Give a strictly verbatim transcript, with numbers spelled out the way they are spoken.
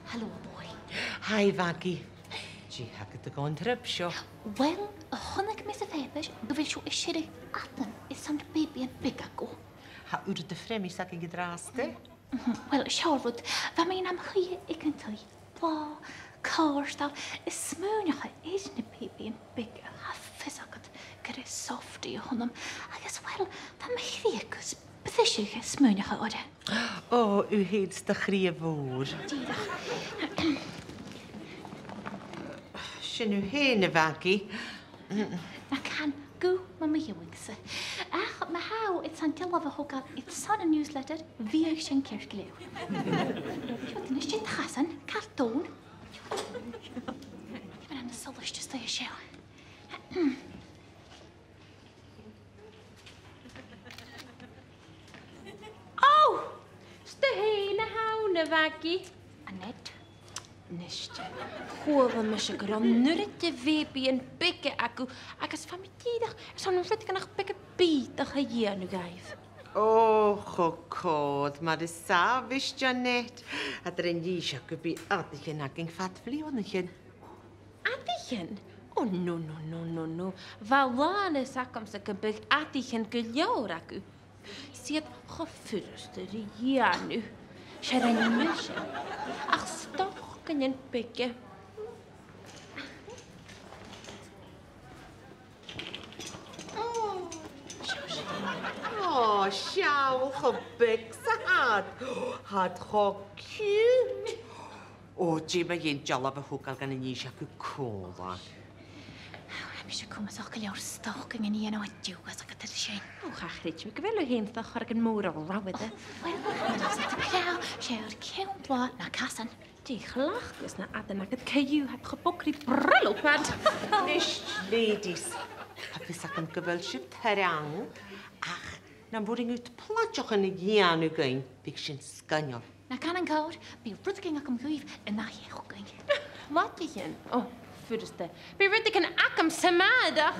Halò, a Mhòrag. Hi, a Mhaggie. Dè th' agad a dh'aithghearr an trip seo? Uill, chunnaic mise sa phàipear gu bheil sibh a' sireadh adan airson na bèibidhean beaga agaibh. Tha uiread de phriomais againn an-dràsta. Mhm. Uill, seo an rud. Bha mi nam shuidhe aig an taigh, blàth, cofhurtail, a' smaoineachadh air na bèibidhean beaga. Tha fios agad gur e softie a th' annam. Agus, uill, bha mo chridhe gus briseadh a' smaoineachadh orra. Ò, thu fhèin 's do chridhe mhòr. Dìreach. Sin thu fhèin, a Mhaggie. Na can gu mo mhìneachadh-sa. Ach ma tha thu airson dealbh a thogail airson an newsletter, bhiodh sin ceart gu leòr. Siuthad a-nis, dè do chasan, càit an do dh'fhòn? Tha mi an solaiste a-staigh an seo. Ò! 'S tu fhèin a th' ann, a Mhaggie. Annette. A-nist, chuala mise gun robh uiread de bhèibidhean beaga agaibh, agus bha mi dìreach airson rudeigin beagan bìodach a dhèanamh dhaibh. Ò, cho còir, mar as àbhaist, Annette. Eadar an dithis gum bi adaich againn fad bhliadhnaichean. Adaichean? Ò, no, no, no, no, no. Bha làn fhios agamsa gum biodh adaichean gu leòr agaibh. 'S iad cho furasta ri dhèanamh. 'S e, rinn mise. Ach stocainnean beaga. Ò, seall cho beag 's a tha iad. Tha iad cho cute. Ò, dè mu dheidhinn dealbh a thogail dhan an dithis agaibh còmhla? Tha mise comasach gu leòr stocainnean a dhèanamh an-diugh, gus a' gabhail sin. Ò, cha chreid mi gu bheil thu fhèin a' dol a chur aig an mòr-robh idir. Uill, 's e ar ceann-bhlàth na casan. Dè chleachd thu às na h-adan agad co-dhiù, tha iad cho bog ri Brillo pad. A-nis, ladies, tha fios agam gu bheil sibh trang, ach nam b' urrainn dhut plaideachan a dhèanamh dhuinn, bhiodh sin sgoinneil. Na can còir, bidh rudeigin agam dhuibh an ath-sheachdain. Plaideachan? Ò, furasta. Bidh rudeigin agamsa a-màireach.